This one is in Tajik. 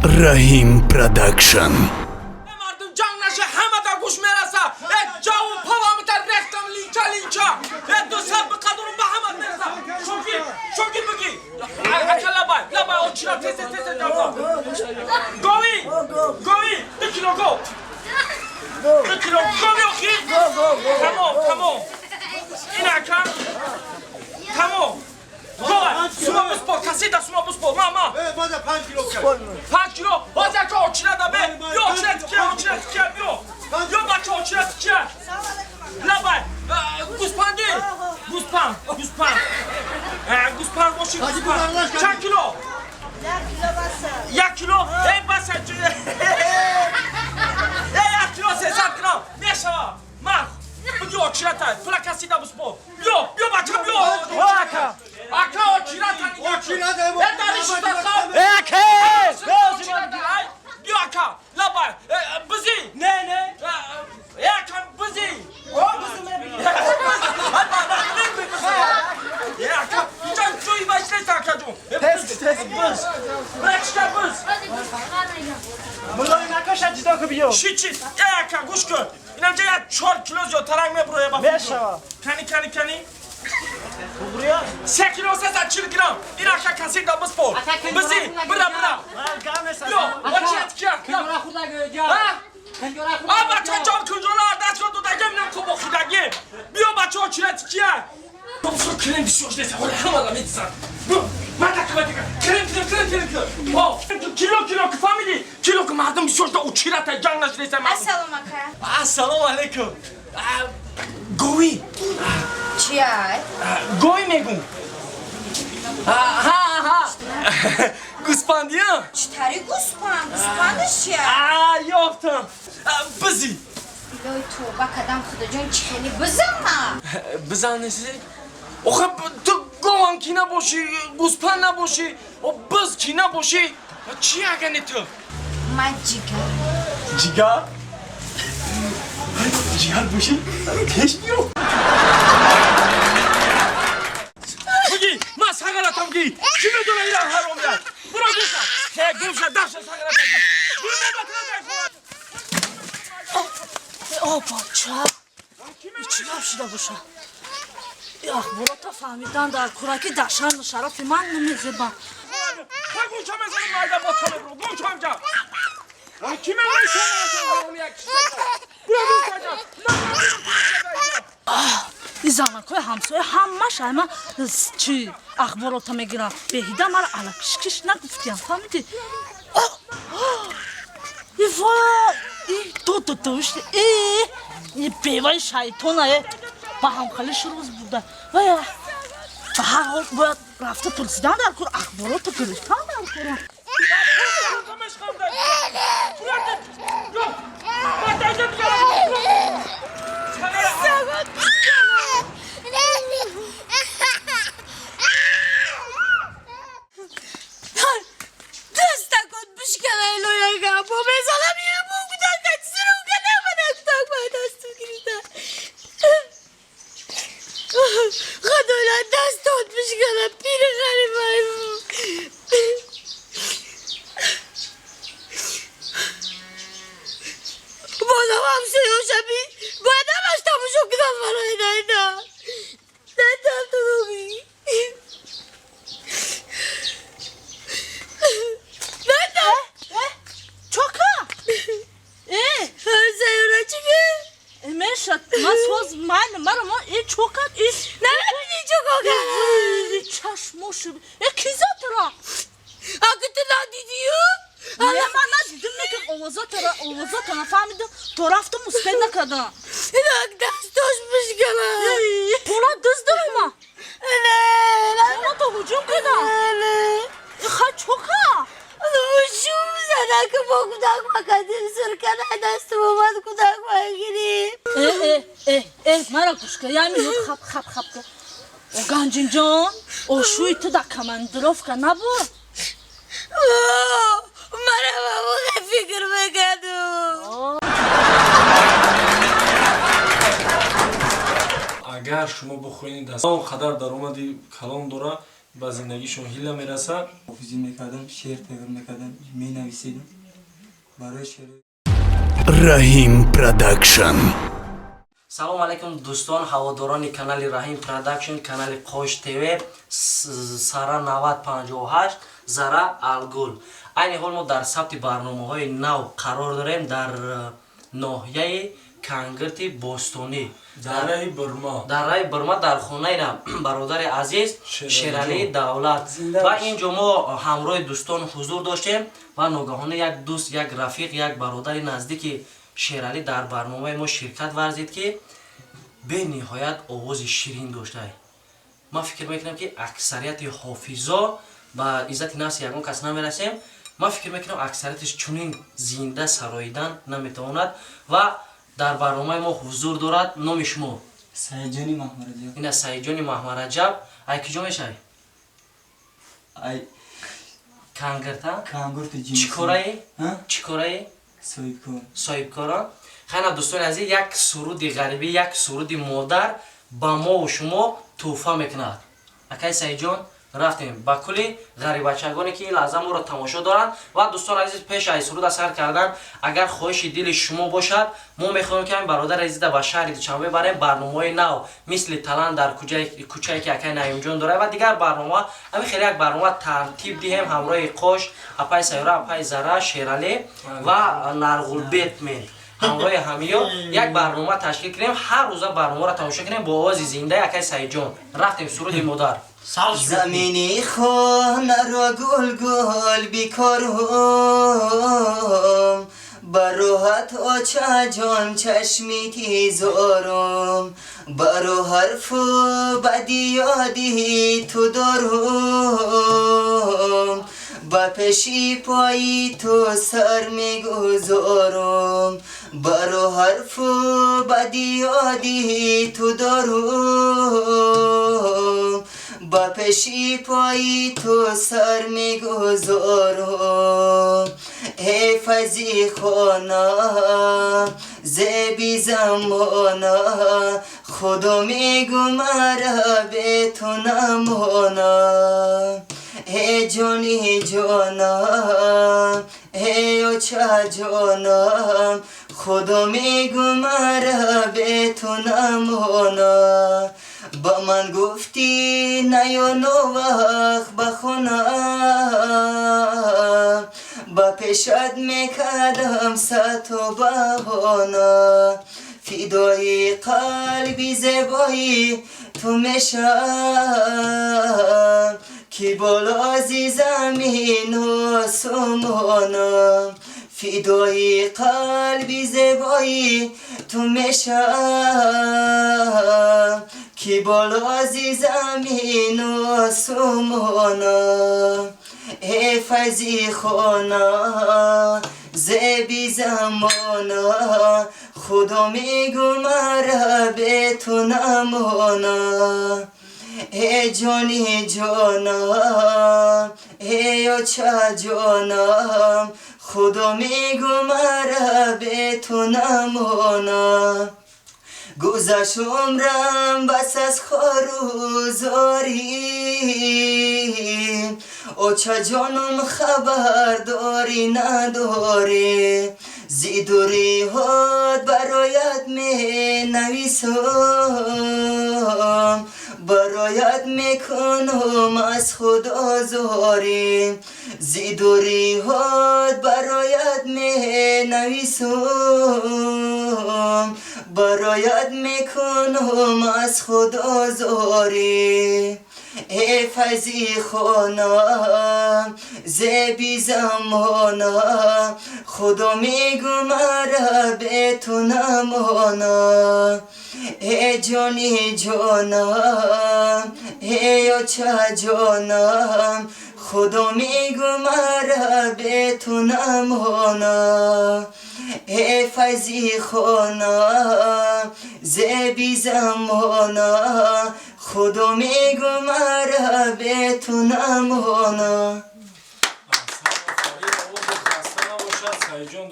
Раҳим Продакшн. Мардум ҷанг наша, ҳама дар гӯш мераса. Э, ҷаву павамта рехтам линча линча. Э, дусад биқадурум ба ҳама мераса. Шокир, шокир, бигӣ. Ака, лабай, лабай, очира, тез, тез, тез, ҷавза. Гови, гови, 2 кило гов. 2 кило гови охир. Тамом, тамом. Ин ака. Тамом. Гова, сума биспор, касида сума биспор, ма, ма. Бада 5 кило кард. 5 кило, боз яка очира да бе. Биё, очира тикия, очира тикия, биё. Биё, бача, очира тикия. Лабай, гӯспанди. Гӯспанд, гӯспанд. Гӯспанд боши, гӯспанд. Чанд кило? 1 кило баса. 1 кило? Эй, баса. Эй, 1 кило 300 грамм. Мешава. Ма, биги очирата, пула касида биспор. Биё, биё, бача, биё. Ака. Ака, очирата нигоҳ кун. Очирата, Э, дари шуда хав. Ака! Биё, ака, лабай, бизи. Не, не. Э, ака, бизи. Э, ака, инҷа ҷои башлест, акаҷон. Тез, тез. Биз. Брачка, биз. Мулои накаша, ҷидо ку, биё. Чӣ, чӣ? Э, ака, гӯш кун. Инамҷа як 4 кило зиёдтарак мебуроя ба. Мешава. Кани, кани, кани. Туғрия? 3 кило 340 грамм. Ин ака касида биспор. Бизи, бира, бира. Биё, очият кия. А, бача ҷон, кунҷола даст кун, додагем, нам ко бохидагем. Биё, бача, очират кия. Бисёр крем бисёр нест, ҳола ҳамала медисан. Биё, мада кама дига. Крем, крем, крем, крем, крем. О, кило, кило, ки фаҳмидӣ? Кило ки мардум бисёр шуда, очирата ҷанг нашудеста мардум. Ассалом, ака. Ассалому алайкум. Гови. Чия? Гови мегум. Ҳа, ҳа. Гӯспандия? Читари гӯспанд? Гӯспандаш чия? А, ёфтам. Бизи. Илои тоба кадам, худоҷон, чӣ хеле бизам ма? Бизан неси? Охе, ту говам ки набошӣ, гӯспанд набошӣ, о, биз ки набошӣ, чӣ агани ту? Ма ҷигар. Ҷигар? Ҷигар бошӣ, пеш биё. Буги, ман сагаратам ги. Чӣ медона ира ҳаромия? Буро гӯша. Хе, гӯша, даша сагаратам. Буро мебатра. О, бача, чӣ гап шуда боша? Ахборота фаҳмидан дар кӯраки дашан шарафи ман намезебам. Ха, гӯша мезанам, майда бота мебро. Гӯша ҷа. Ки медона сагаратам ҳаромия? Буро гӯша ҷа. И занакҳои ҳамсоя ҳамаш айма чӣ ахборота мегирам. Беҳида мара ала кишкиш нагуфтиям, фаҳмидӣ? Ива и дододошт э и беваи шайтона э ба ҳамхалиш рӯз буда. Вая, ба ҳар ҳол бояд рафта пурсидан дар кор, ахборота гирифтан дар кора. Мешхам да. Буро. Мата ҷа. Сагара. Дастакот бишкана, илояга, бо мезанам ему кудакат сиру кана, мана кудак ба дасту гирифта. Худоя, дастот бишкана, пири ғарибай. Бозам ҳамсоёшаби бояд ҳамаш тамошо кунам барои найда. Найда туруги. Найда. Чока э. Ҳамсоёра чӣ ки? Меша, ман соз майли мара мо э чока э. Намебини чоко кара. Чашмош э кизатра. Аки ту надидию? Не, ман надидим, лекин овозатара, овозата нафаҳмидам, то рафтам успел накардам. Инак дастош бишкана. Пула дуздама? Не. Пулато ҳуҷум кардам? Не. Ха, чока. Ҳуҷум зада ки бо кудак макадим сур кана, дасту омад, кудак магирим. Э, э, э, э, мара гӯш кар, як минут, хап, хап, хап кар. О, Ганҷинҷон, ошӯи ту дар командировка набуд? Мара бабуға фикр мекардум. Агар шумо бихоҳед, он қадар даромади калон дора. Ба зиндагишон ҳила мерасад. Ҳофизӣ мекардам, шеър тайёр мекардам, менависидам барои шеър. Раҳим Продакшн. Салом алейкум, дӯстон, ҳаводорони канали Раҳим Продакшн, канали Қош ТВ, сара 9058 Зара Алгул. Айни ҳол мо дар сабти барномаҳои нав қарор дорем дар ноҳияи Кангирти Бостонӣ. Дараи Бурма. Дараи Бурма, дар хонаи бародари азиз Шералии Давлат. Ва ин ҷо мо ҳамроҳи дӯстон ҳузур доштем ва ногаҳона як дӯст, як рафиқ, як бародари наздики Шералӣ дар барномаи мо ширкат варзид, ки бениҳоят овози ширин доштай. Ман фикр мекунам, ки аксарияти ҳофизо, ба иззати нафси ягон кас намерасем, ман фикр мекунам, аксариятиш чунин зинда сароидан наметавонад ва дар барномаи мо ҳузур дорад. Номи шумо? Саидҷони Маҳмараҷаб. Ина, Саидҷони Маҳмараҷаб. Ай киҷо мешавӣ? Ай Кангирта. Кангурти. Чӣ кораи? Чӣ кораи? Соҳибкор. Соҳибкорон. Хайна, дӯстони азиз, як суруди ғарибӣ, як суруди модар ба мову шумо тӯҳфа мекунад акай Саидҷон. Рафтем ба кулли ғарибачагоне, ки ин лаҳза моро тамошо доранд. Ва дӯстон азиз, пеш аз суруда сар кардан, агар хоҳиши дили шумо бошад, мо мехоҳем, ки ҳамин бародари азиза ба шаҳри Душанбе барем, барномаҳои нав, мисли талант дар кӯчае, ки акай Наимҷон дорад, ва дигар барнома, ҳамин хеле як барнома тартиб диҳем ҳамроҳи Қош, апай Сайёра, апай Зара, Шералӣ ва Нарғулбетмен. Ҳамроҳи ҳамиё як барнома ташкил кунем, ҳар рӯза барномаро тамошо кунем бо овози зиндаи акай Саидҷон. Рафтем, суруди модар. Замини хонаро гул-гул бикорум, бароҳат очаҷон чашми тизорум, баро ҳарфу бади ёди ту дорум, ба пеши пои ту сар мегузорум, баро ҳарфу бади ёди ту дорум, ба пеши пои ту сар мегузорум. Эй файзи хона, зеби замона, худо мегу мара бе ту намона. Эй ҷони ҷонам, эй оча ҷонам, худо мегу мара бе ту намона. Ба ман гуфтӣ, наё новақт ба хона, ба пешат мекардам сату баҳона, фидои қалби зебои ту мешам, ки болози замину осумона, фидои қалби зебои ту мешам, ки болози замину осумона. Эй файзи хона, зеби замона, худо мегу мара бе ту намона. Эй ҷони ҷонам, эй оча ҷонам, худо мегу мара бе ту намона. Гузашт умрам бас аз хору зорӣ, оча ҷонам, хабар дорӣ, надорӣ? Зи дуриҳот бароят менависам, бароят мекунам аз худо зорӣ, зи дуриҳот бароят менависам, бароят мекунам аз худо зорӣ. Эй файзи хона, зеби замона, худо мегу мара бе ту намона. Эй ҷони ҷонам, эй оча ҷонам, худо мегу мара бе ту намона. Эй файзи хона, зеби замона, худо мегу мара бе ту намона. Хаста набошад, Саидҷон.